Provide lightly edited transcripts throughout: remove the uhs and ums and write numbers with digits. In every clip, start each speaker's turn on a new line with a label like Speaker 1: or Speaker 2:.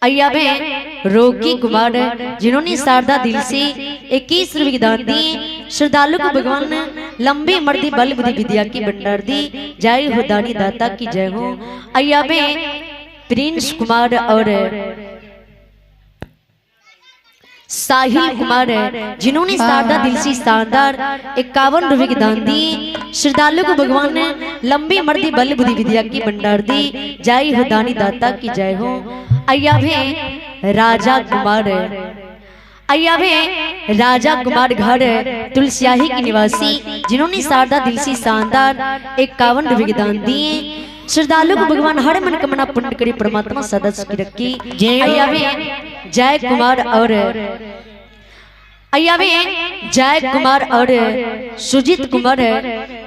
Speaker 1: अय्याबे रोकी कुमार जिन्होंने शारदा दिल से 21 रुपये की दान दी। श्रद्धालु को भगवान ने लंबी मर्दी बल बुद्धि विद्या की भंडार दी। जय हो दानी दाता की जय हो। अय्याबे प्रिंस कुमार और साहिल कुमार जिन्होंने शारदा दिल से शानदार 51 रुपए की दान दी। श्रद्धालु को भगवान ने लंबी मर्दी बल बुद्धि विद्या की भंडार दी। जय हो दानी दाता की जय हो। अय्याभे राजा कुमार, अय्याभे राजा कुमार घर तुलसियाही के निवासी जिन्होंने शारदा दिल से शानदार 51 रुपए की दान दिए। श्रद्धालु को भगवान हर मन कमना पुण्य करे परमात्मा सदा सुखी रखी। अय्याभे जय कुमार और अय्याभे जय कुमार और सुजीत कुमार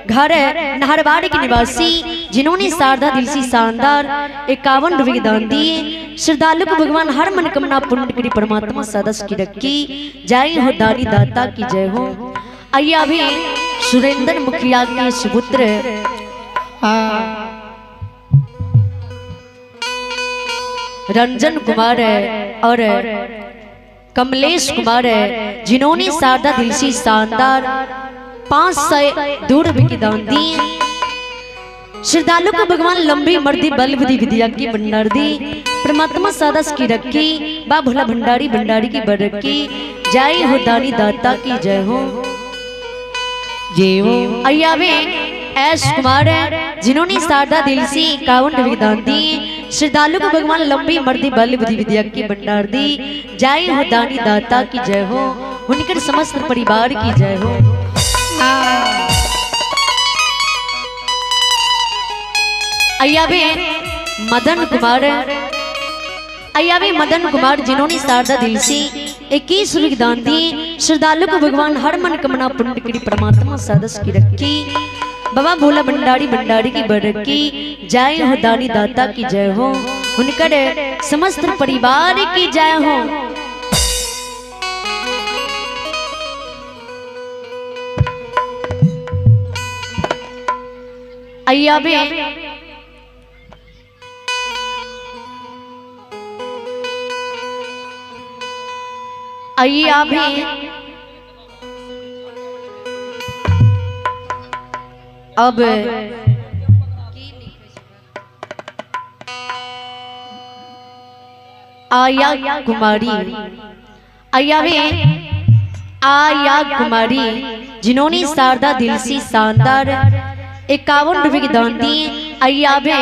Speaker 1: घर नहरबाड़ी के निवासी जिन्होंने शारदा दिल से शानदार 51 रुपए की दान दिए। श्रद्धालु को भगवान हर मन कमना पुण्य करे परमात्मा सदा सुखी रखी। जय हो दानी दाता की जय हो। अय्याभे सुरेंद्र मुखिया के सुपुत्र रंजन कुमार और कमलेश कुमार जिन्होंने शारदा दिल से शानदार 502 रुपए की दान दी। श्रद्धालु को भगवान लंबी मर्दी बल बुद्धि विद्या की भंडार दी। परमात्मा सदा सुखी रखी। बा भोला भंडारी भंडारी की बरकी। जय हो दानी दाता की जय हो। अय्यावे एस कुमार जिन्होंने शारदा दिल से 51 रुपए की दान दी। श्रद्धालु को भगवान लंबी मर्दी बल बुद्धि विद्या की भंडार दी। जय हो दानी दाता की जय हो। उनके समस्त परिवार की जय हो। अय्यावे मदन कुमार, अय्यावे मदन कुमार जिन्होंने शारदा दिल से 21 रुपए की दान दी। श्रद्धालु को भगवान हर मन कमना पुण्य करे परमात्मा सदा सुखी रखी। बाबा भोला भंडारी भंडारी की बरकी। जय हो दानी दाता की जय हो। उनकर समस्त परिवार की जय हो। अय्याबे अय्याबे अब आया कुमारी, अय्यावे आया कुमारी जिन्होंने शारदा दिल से शानदार 51 रुपए की दान दी। अय्यावे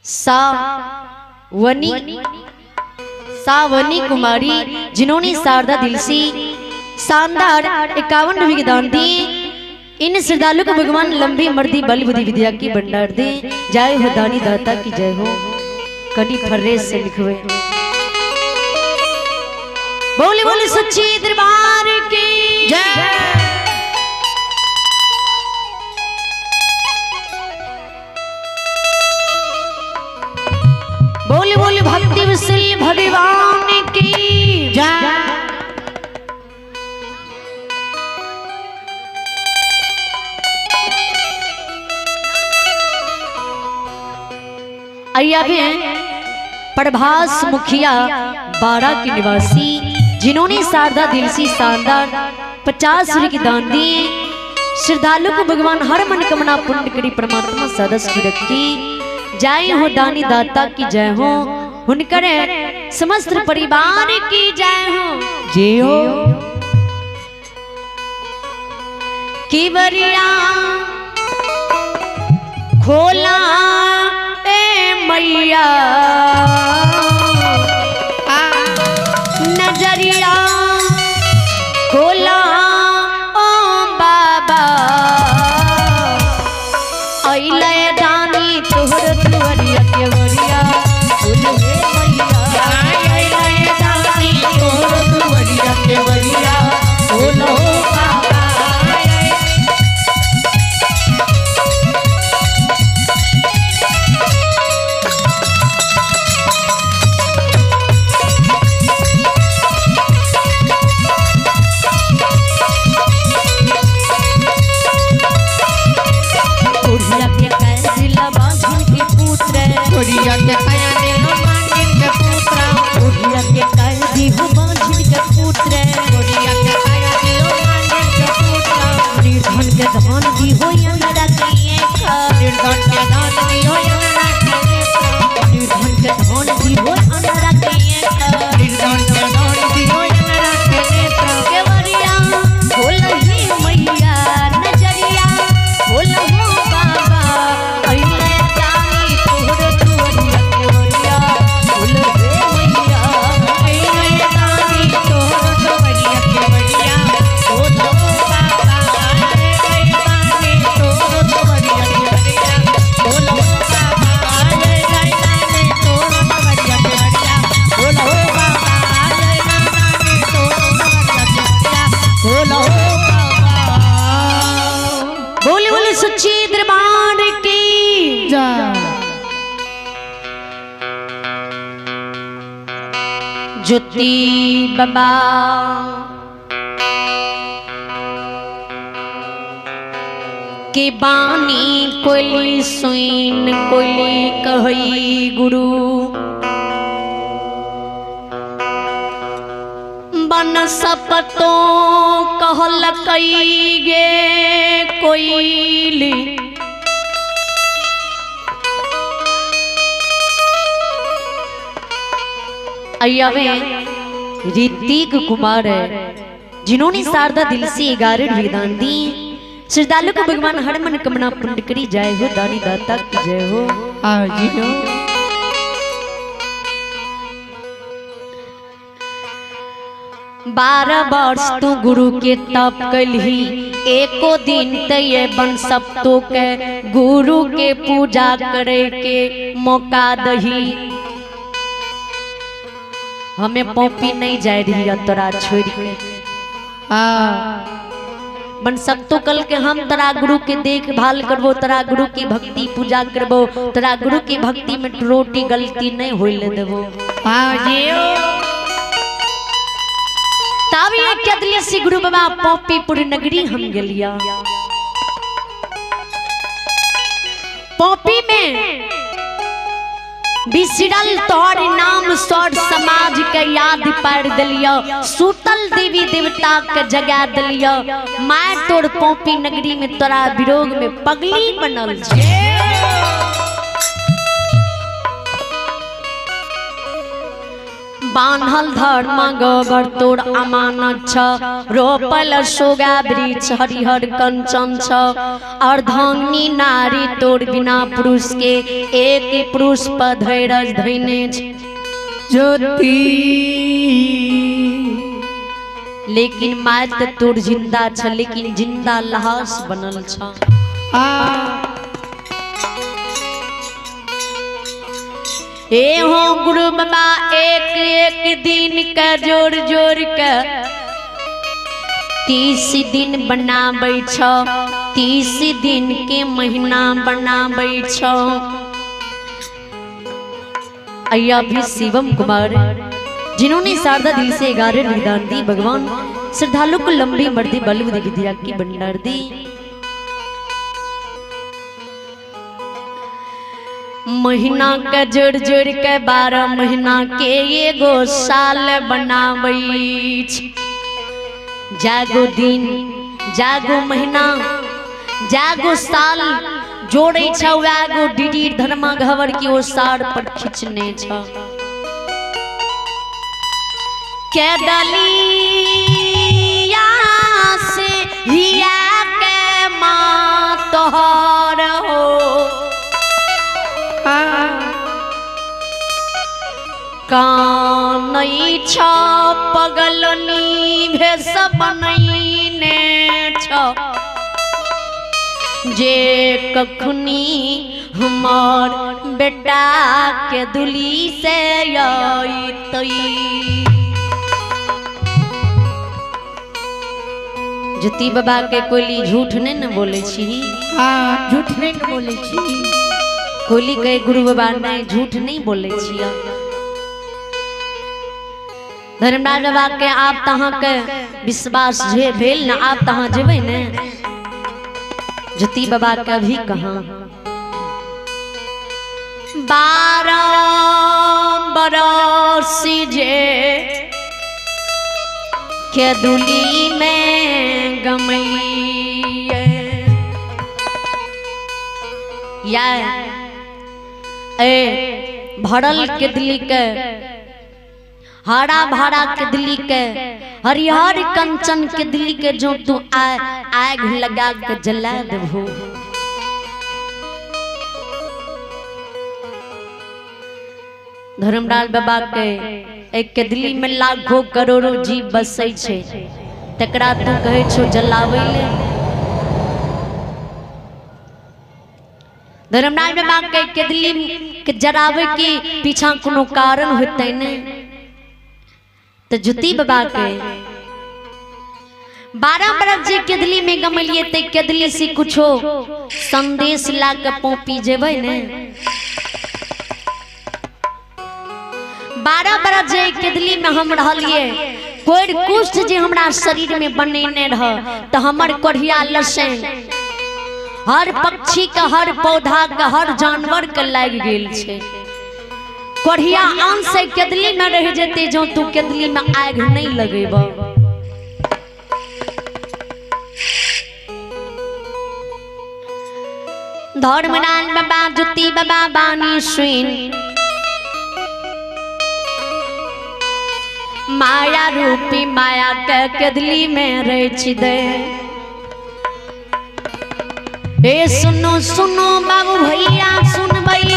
Speaker 1: सावनी सावनी कुमारी जिन्होंने शारदा दिल से शानदार 51 रुपए की दान दी। इन श्रद्धालु को भगवान लंबी मर्दी बल बुद्धि विद्या की भंडार दे। जय हो दानी दाता की जय हो। कनी फर्रे से लिखवे बोले बोले सच्ची दरबार की जय। बोले बोले भक्ति वत्सल भगवान की जय। अय्याभे प्रभास मुखिया बारा के निवासी जिन्होंने शारदा दिल से शानदार 50 रुपए की दान दिए। श्रद्धालु को भगवान हर मन कमना पुण्य करे परमात्मा सदा सुखी रखी। जय हो दानी दाता की जय हो। उनकर समस्त परिवार की जय हो।
Speaker 2: जय हो।
Speaker 1: केवरिया खोला ए मैया नजरिया खोला ओ बाबा अइले दानी तोहर दुआरिया केवरिया खोल हे मैया
Speaker 2: अइले दानी तोहर दुआरिया केवरिया खोल हो बाबा।
Speaker 1: बुढ़िया के कैसे लबा ज्योति बाबा के बानी कोली सुन कोली कहई गुरु बन सपतो कहल कई गे कोइली अय्यावे ऋतिक कुमार है जिन्होंने शारदा दिल से 11 विधान दी। श्रद्धालु को भगवान हर मन कमना पुण्य करी। जय हो दानी दाता की जय हो।
Speaker 2: जी हो।
Speaker 1: 12 वर्ष तू गुरु के तप कलही एको दिन तय बन सब तो के गुरु के पूजा करे के मौका दही। हमें पौपी नहीं जाए रही तोरा छोड़ के बन सब तो कल के हम तोरा गुरु के देखभाल करबो, तोरा गुरु की भक्ति पूजा करबो, तोरा गुरु की भक्ति में रोटी गलती नहीं होइले देबो। तब ये कदली से गुरु बाबा पौपीपुर नगरी हम गेलिया। पौपी में बिसरल तोहर नाम सौर समाज के याद पार दिलियो, सूतल देवी देवता के जगा दिलियो। My तोर पौपी नगरी में तोरा विरोग में पगली बनल छे। बान्हल धर्म गोबर तोर अमानत छ, रोपल सोगा वृक्ष हरिहर कंचन छ। अर्धांगिनी नारी तोर बिना पुरुष के एक पुरुष पर धैर्य धैने
Speaker 2: ज्योति।
Speaker 1: लेकिन my त तोर जिंदा छ, लेकिन जिंदा लाश बनल छ। ए हो गुरु बाबा एक एक दिन का जोर जोर के 30 दिन बनाबै छ, 30 दिन के महीना बनाबै छ। अय्या भी शिवम कुमार जिन्होंने शारदा दिल से 11 विधान दी। भगवान श्रद्धालु को लंबी मर्दी बल विद्या की भंडार दी। महीना के जोड़ जोड़ के 12 महीना के एगो साल बनाबै। जागो दिन जागो महीना जागो साल जोड़े छो डीडी धर्मा घवर की ओ सार पर खींचने छ। के दलिया से हिया के माँ तोहर हो कानई छ पगलनी भेष बनैने छ। जे कखनी हमार बेटा के दुली से अइतई। ज्योति बाबा के कोली झूठ नहीं न बोले छी।
Speaker 2: हाँ झूठ नहीं न बोले छी।
Speaker 1: कोली के गुरु बाबा नहीं झूठ नहीं बोले छी। धर्मराज बाबा के आप तहाँ के विश्वास जे भेल न आप तहाँ जेबै ने। ज्योति बाबा के अभी कहाँ 12 बरस जे के दुली में गमलिए या ए भरल के दिली के हरा भरा के दिली के हरिहर कंचन के दिली के जो तू आग लगा के जला देबो। धर्मराज बाबा के एक के दिल्ली में लाखों करोड़ों जीव बसै छे, तकरा तू कहै छो जलाबै ले। धर्मराज बाबा के दिल्ली के जराबै के पीछा कोनो कारण होतै ने। तो ज्योति बाबा के 12 बरस जे केदली में गमलिए ते केदली से कुछो संदेश ला के पौपी जेबै ने। 12 बरस जे केदली में हम रहलिए कोई कुष्ठ जे हमरा शरीर में बनेने रह तो हमर कोढ़िया लसैन हर पक्षी के हर पौधा के हर जानवर के लागि गेल छै। कोढ़िया आन से केदली में रह जेते जो तू केदली में आग नहीं लगेब। धर्मनाथ बाबा ज्योति बाबा बानी सुन माया रूपी माया के केदली में रच दे। ए सुनो सुनो बाबू भैया सुन भई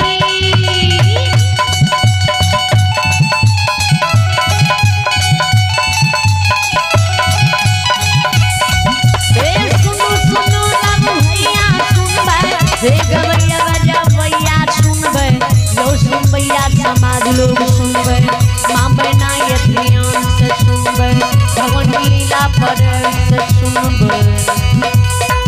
Speaker 1: सुनो सुनो बाबू भैया सुन भाई हे गवैया बजा भैया सुन भाई लो सुन भैया समाज लोग सुन भाई माँ बहना ये ध्यान से सुन भाई भगवान लीला पर से सुन भाई।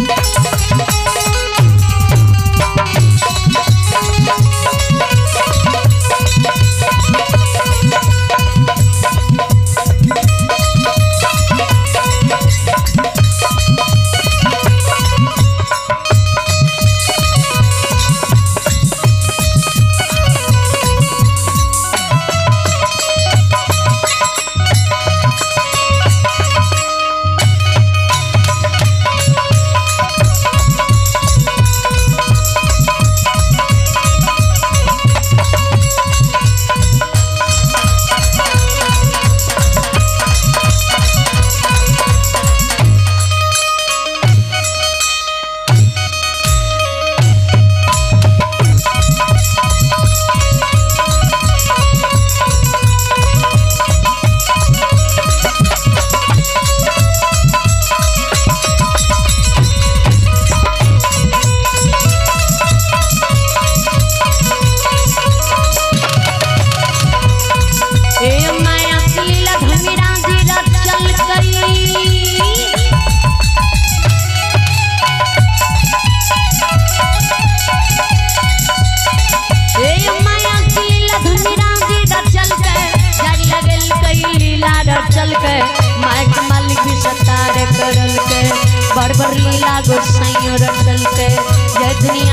Speaker 1: बड़ लीला गोसाई रचल के जय दुनिया।